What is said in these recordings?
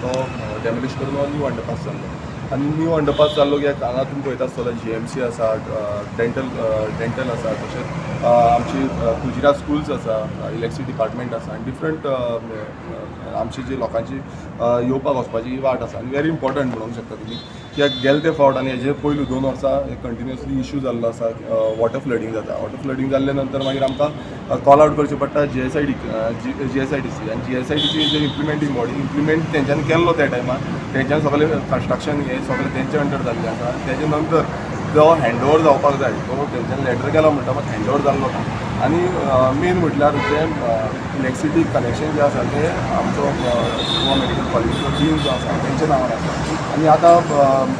तो डेमोलिश करून हो न्यू अंडरपास जाल्लो आनी न्यू अंडरपास जाल्लो कित्याक हांगा तुमी पळयता आसतलो जीएमसी आसा, डेंटल डेंटल आसा, तशेंच आमची कुजिरा स्कुल्स आसा, इलेक्ट्रिसिटी डिपार्टमेंट आसा आनी डिफरंट आमची जी लोकांची येवपाक वचपाची वाट आसा. आनी व्हेरी इम्पॉर्टंट म्हणूंक शकता तुमी, कित्याक गेले ते फावट आनी हेजे पयलू 2 वर्सां कंटिन्युअसली इशू जाल्लो आसा, वॉटर फ्लडींग जाता. वॉटर फ्लडींग जाल्ले नंतर मागीर आमकां कॉल आवट करचें पडटा जीएसआयडी जीएसआयडीसी. आनी जीएसआयडीसी जे इम्प्लिमेंटींग बॉडी, इम्प्लिमेंट तेंच्यांनी केल्लो त्या टायमार, तेंच्यांनी सगळें कन्स्ट्रक्शन हें सगळें तेंच्या अंडर जाल्लें आसा. तेजे नंतर जो हँड ओवर जावपाक जाय तो तेंच्यांनी लेटर केलो म्हणटा, मात हँड ओवर जाल्लो ना. आनी मेन म्हटल्यार जें इलेक्ट्रिसिटी कनेक्शन जें आसा तें आमचो गोवा मेडिकल कॉलेजीचो डीन जो आसा तेंच्या नांवार आसा. आनी आतां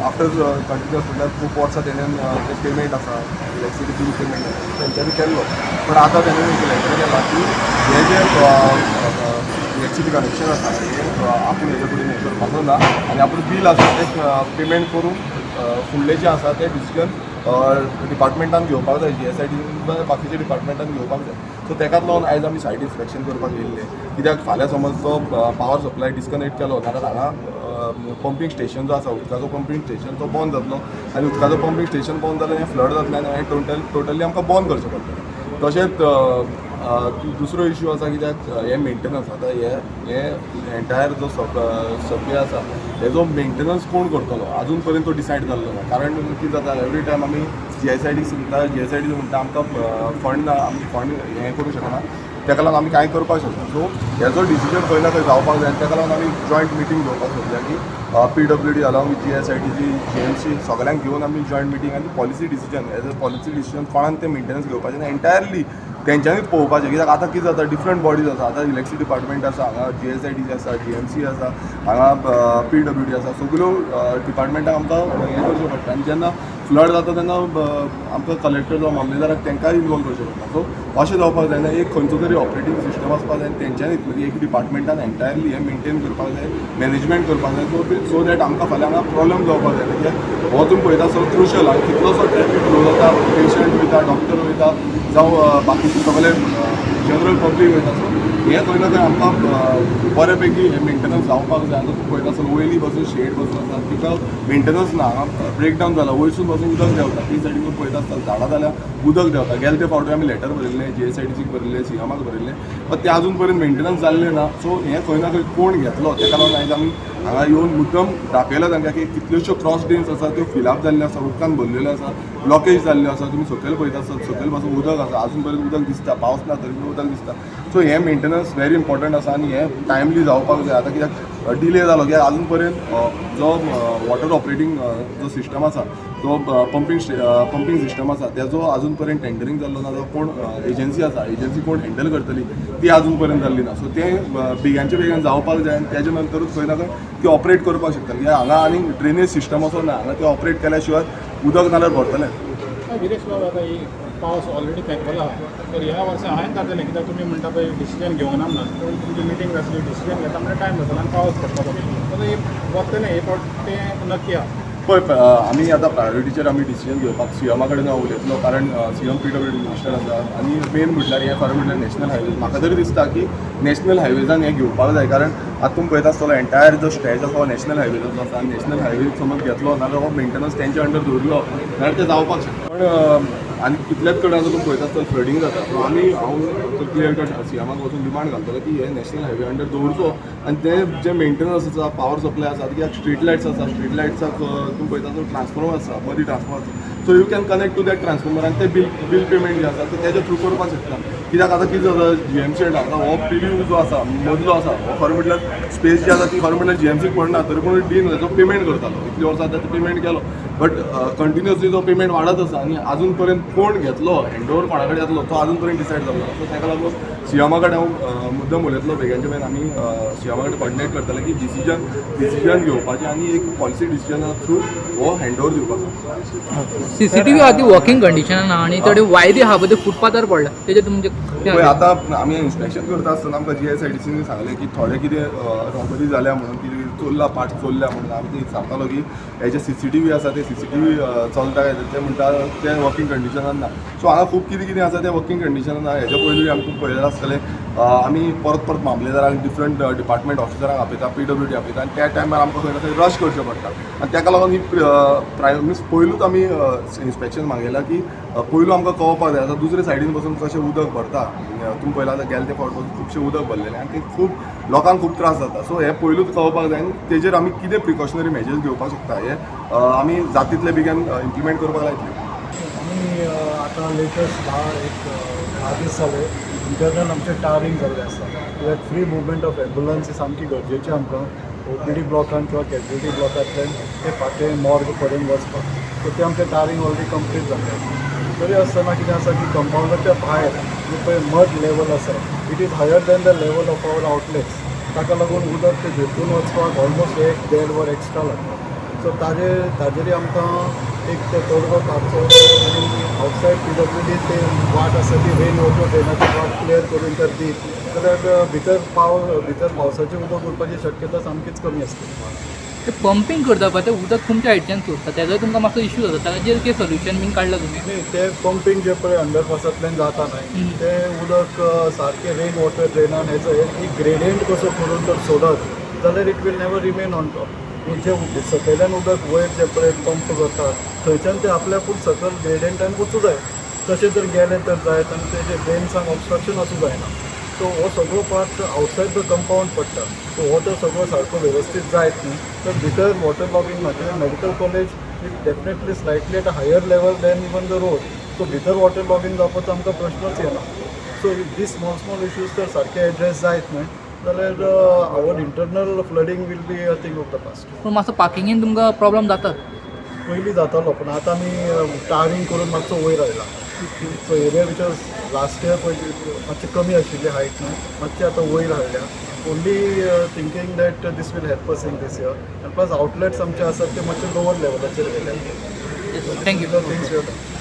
आफ्टर कंटिन्युअस म्हटल्यार खूब वर्सां तेणेन जें पेमेंट आसा, इलेक्ट्रिसिटी बील पेमेंट आसा, तेंच्यांनी केल्लो. पूण आतां तेणें एक लेटर केला की हें जें इलेक्ट्रिसिटी कनेक्शन आसा हें आपूण हेजे फुडें हें करपाचो ना आनी आपूण बील आसा तें पेमेंट करून फुडलें जें आसा तें डिसिजन डिपार्टमेंटान घेवपाक जाय, जीएसआयडी बाकीच्या डिपार्टमेंटान घेवपाक जाय. सो तेकाच लागून आयज आमी सायट इन्स्पेक्शन करपाक येयल्ले, कित्याक फाल्यां समज तो पावर सप्लाय डिस्कनेक्ट केलो जाल्यार हांगा पंपींग स्टेशन जो आसा, उदकाचो पंपींग स्टेशन, तो बंद जातलो आनी उदकाचो पंपींग स्टेशन बंद जाल्यार हें फ्लड जातलें आनी हें टोटली आमकां बंद करचें पडटलें. तशेंच दुसरो इशू आसा, कित्याक हे मेंटेनन्स आतां हे हे एंटायर जो सबवे आसा हेजो मेंटेनन्स कोण करतलो, आजून पर्यंत तो डिसायड जाल्लो ना. कारण कितें जाता, एवरी टायम आमी जीएसआयडी म्हणटा, जीएसआयडी म्हणटा आमकां फंड ना, आमी फंड हें करूंक शकना, तेका लागून आमी कांय करपाक शकना. सो हेजो डिसिजन खंय ना खंय जावपाक जाय आनी तेका लागून आमी जॉयंट मिटींग घेवपाक सोदल्या की PWD along with GSIDC, GMC सगळ्यांक घेवन आमी जॉयंट मिटींग आनी policy decision, as a policy decision कोणाक तें मेंटेनन्स घेवपाचें आनी एंटायरली तेंच्यांनीच पळोवपाचें. कित्याक आतां कितें जाता, डिफरंट बॉडीज आसा. आतां इलेक्ट्रिसिटी डिपार्टमेंट आसा हांगा, जीएसआयडीसी आसा, जीएमसी आसा हांगा, पीडब्ल्यूडी आसा, सगल्यो डिपार्टमेंटाक आमकां हें करचें पडटा. आनी जेन्ना फ्लड जाता तेन्ना आमकां कलेक्टर जावं मामलेदाराक तांकांय इनवॉल्व करचें पडटा. सो अशें जावपाक जायना. एक खंयचो तरी ऑपरेटींग सिस्टम आसपाक जाय आनी तेंच्यांनीच म्हणजे एक डिपार्टमेंटान एंटायरली हें मेंटेन करपाक जाय, मॅनेजमेंट करपाक जाय, सो सो that आमकां फाल्यां हांगा प्रॉब्लम जावपाक जायना. कित्याक हो तुमी पळयता सगळो क्रुशल आनी कितलोसो ट्रॅफीक फ्लो जाता, पेशंट वयता, डॉक्टर वयता, जावं बाकीचे सगळे जनरल पब्लीक वयता. सो हें खंय ना खंय आमकां बरे पैकी हें मेंटेनन्स जावपाक जाय. आतां तूं पळयता आसतलो, वयली पासून शेड बसून आसा, तिका मेंटेनन्स ना. हांगा ब्रेकडावन जाला, वयरसून पासून उदक देंवता. ती सायडीन पळयता आसतना झाडां जाल्यार उदक देंवता. गेले ते फावटी आमी लेटर बरयल्लें, जीएसआयडीसीक बरयल्लें, सीएमाक बरयल्लें, पण ते अजून पर्यंत मेंटेनन्स जाल्लें ना. सो हें खंय ना खंय कोण घेतलो, तेका लागून आयज आमी हांगा येवन मुद्दम दाखयलां तांकां की कितल्योश्यो क्रॉस ड्रेन्स आसा, त्यो फिलअप जाल्ल्यो आसा, उदकान भरलेल्यो आसा, ब्लॉकेज जाल्ल्यो आसा. तुमी सकयल पळयता आसत, सकयल पासून उदक आसा, अजून पर्यंत उदक दिसता. पावस ना तरी पूण उदक दिसता. सो हें मेंटेनन्स व्हेरी इम्पॉर्टंट आसा आनी हें टायमली जावपाक जाय. आतां कित्याक डिले जालो, कित्याक अजून पर्यंत जो वॉटर ऑपरेटींग जो सिस्टम आसा, जो पंपींग पंपींग सिस्टम आसा, तेजो अजून पर्यंत टेंडरींग जाल्लो ना. जो कोण एजन्सी आसा, एजन्सी कोण हँडल करतली ती अजून पर्यंत जाल्ली ना. सो तें बेगानच्या बेगान जावपाक जाय आनी तेजे नंतरूच खंय ना खंय ती ऑपरेट करपाक शकता, कित्याक हांगा आनी ड्रेनेज सिस्टम असो ना. हांगा ते ऑपरेट केल्या शिवाय उदक नाल्यार भरतलें. विरेश बाब, आतां ही पावस ऑलरेडी तेंकलो आहा, तर ह्या वर्सा हांवें जातलें, कित्याक तुमी म्हणटा पळय डिसिजन घेवना म्हणून, पूण तुमची मिटींग जातली, डिसिजन घेता म्हणल्यार टायम जातलो आनी पावस पडटलो. आतां हे वतलें हे फावट तें नक्की आहा. पळय, आमी आतां प्रायोरिटीचेर आमी डिसिजन घेवपाक सीएमा कडेन हांव उलयतलो, कारण सीएम पीडब्ल्यूडी मिनिस्टर आसा. आनी मेन म्हटल्यार हें खरें म्हटल्यार नॅशनल हायवे, म्हाका तरी दिसता की नॅशनल हायवेजान हें घेवपाक जाय. कारण आतां तुमी पळयता आसतलो, एंटायर जो स्ट्रेच आसा हो नॅशनल हायवेजाचो आसा. आनी नॅशनल हायवे समज घेतलो नाल्यार हो मेंटेनन्स तेंच्या अंडर दवरलो जाल्यार तें जावपाक शकता. पण आनी कितल्याच कडेन आतां तुमी पळयता आसतलो फ्लडींग जाता. सो आमी हांव तर क्लियर कट सीएमाक वचून डिमांड घालतलो की हे नॅशनल हायवे अंडर दवरचो आनी ते जे मेंटेनन्स आसा, पावर सप्लाय आसा, कित्याक स्ट्रीट लायट्स आसा, स्ट्रीट लायट्साक तुमी पळयता आसतलो ट्रान्सफॉर्मर आसा, मदीं ट्रान्सफॉर्मर आसा. So you can connect to that transformer आनी ते बील बील पेमेंट जें आसा तें तेज्या थ्रू करपाक शकता. कित्याक आतां कितें जाता, जीएमसी आतां हो पिल्यू जो आसा मदलो आसा, हो खरें म्हटल्यार स्पेस जी आसा ती खरें म्हटल्यार जीएमसीक पडना, तरी पूण डीन तो पेमेंट करतालो. इतली वर्सां आतां पेमेंट केलो, बट कंटिन्युअसली तो पेमेंट वाडत आसा आनी आजून पर्यंत कोण घेतलो, हँड ओवर कोणा कडेन जातलो तो आजून पर्यंत डिसायड जाल्लो. सो ताका लागून सीएमा कडेन हांव मुद्दम उलयतलो. बेगानच्या बेगीन आमी सीएमा कडेन कॉर्डिनेट करतले की डिसिजन घेवपाचें आनी एक पॉलिसी डिसिजना थ्रू हो हँड ओवर दिवपाचो. सीसीटीव्ही आदी वर्किंग कंडिशनान ना आनी थोडे वायरी आहा पळय ते फुटपाथार पडला, तेजे तुमचे पळय, आतां आमी इन्स्पेक्शन करता आसतना आमकां जीएसआयडीसीन सांगलें की थोडे कितें रॉबरी जाल्या म्हणून, कितें चोरला, पार्ट चोरल्या म्हणून. आमी ते विचारतालो की हेजे सीसीटीव्ही आसा ते सीसीटीव्ही चलता काय, ते म्हणटा ते वर्किंग कंडिशनान ना. सो हांगा खूब कितें कितें आसा तें वर्किंग कंडिशनान ना. हेच्या पयलीं आमकां पळयलें आसतलें आमी परत परत मामलेदारांक, डिफरंट डिपार्टमेंट ऑफिसरांक आपयता, पीडब्ल्यूडी आपयता आनी त्या टायमार आमकां खंय ना खंय रश करचें पडटा आनी ताका लागून ही प्राय मिन्स पयलूच आमी इन्स्पेक्शन मागयला की पयलू आमकां कळपाक जाय. आतां दुसरे सायडीन बसून कशें उदक भरता, तुमी पळयलां आतां गेले ते फावट पासून खुबशें उदक भरलेलें आनी ते खूब लोकांक खूब त्रास जाता. सो हें पयलूच कळपाक जाय आनी तेजेर आमी कितें प्रिकॉशनरी मेजर्स घेवपाक शकता हे आमी जाता तितले बेगीन इम्प्लिमेंट करपाक लायतले. आमी आतां लेटस्ट 10 दीस जाले इंटरनल आमचें टारींग जाल्लें आसा, कित्याक फ्री मुवमेंट ऑफ एम्बुलन्स ही सामकी गरजेची आमकां ओपीडी ब्लॉकान किंवा कॅज्युलिटी ब्लॉकांतल्यान ते फाटें मॉर्ग पर्यंत वचपाक. सो तें आमचें टारींग ऑलरेडी कंप्लीट जाल्लें आसा. तरी आसतना कितें आसा की कंपाउंडाच्या भायर जे पळय मड लेवल आसा, it is higher than the level of our outlets. ताका लागून उदक तें झिरपून वचपाक ऑलमोस्ट एक देड वर एक्स्ट्रा लागता. सो ताजेर आमकां एक ते तोडगो काडचो आनी आवटसायड पीडब्ल्यूडी ते वाट आसा ती रेन वॉटर ड्रेनाची वाट क्लियर करून जर दीत जाल्यार भितर पावसाचें उदक उरपाची शक्यता सामकीच कमी आसतली. ते पंपींग करता पळय, ते उदक तुमच्या सायडच्यान सोडटा, तेजोय तुमकां मातसो इश्यू जाता. ताजेर कितें सोल्युशन बीन काडलां तुमी? न्ही, ते पंपींग जे पळय अंडरपासांतल्यान जाता न्हय, तें उदक सारकें रेन वॉटर ड्रेनान हेजो एक ग्रेडियंट कसो करून जर सोडत जाल्यार it will never remain on top. जे सकयल्यान उदक वयर जे पळय पंप करता, थंयच्यान ते आपल्याकूच सकयल ग्रेडियंटान वचूं जाय. तशें जर गेलें तर जायत आनी तेजे ड्रेन्सांक ऑबस्ट्रक्शन आसूं जायना. सो हो सगळो पार्ट आवटसायड the compound पडटा. सो हो तर सगळो सारको वेवस्थीत जायत न्ही तर भितर वॉटर लॉगींग ना, कित्याक medical college is definitely slightly at a higher level than even the road. So भितर वॉटर लॉगींग जावपाचो आमकां प्रश्नच येना. So if these small small issues तर सारके एड्रेस जायत न्हय जाल्यार our internal flooding will be a thing of the past. पूण मातसो पार्किंगेन तुमकां प्रॉब्लम जातात. पयलीं जातालो, पूण आतां आमी टारींग करून मातसो वयर आयला. So area which was last year पयलीं मातशें कमी आशिल्ली हायट न्हय, मातशी आतां वयर हाडल्या, only thinking that this will help us in this year. आनी प्लस आउटलेट्स आमचे आसात ते मातशे लोवर लेवलाचेर गेले. Thank you. Things.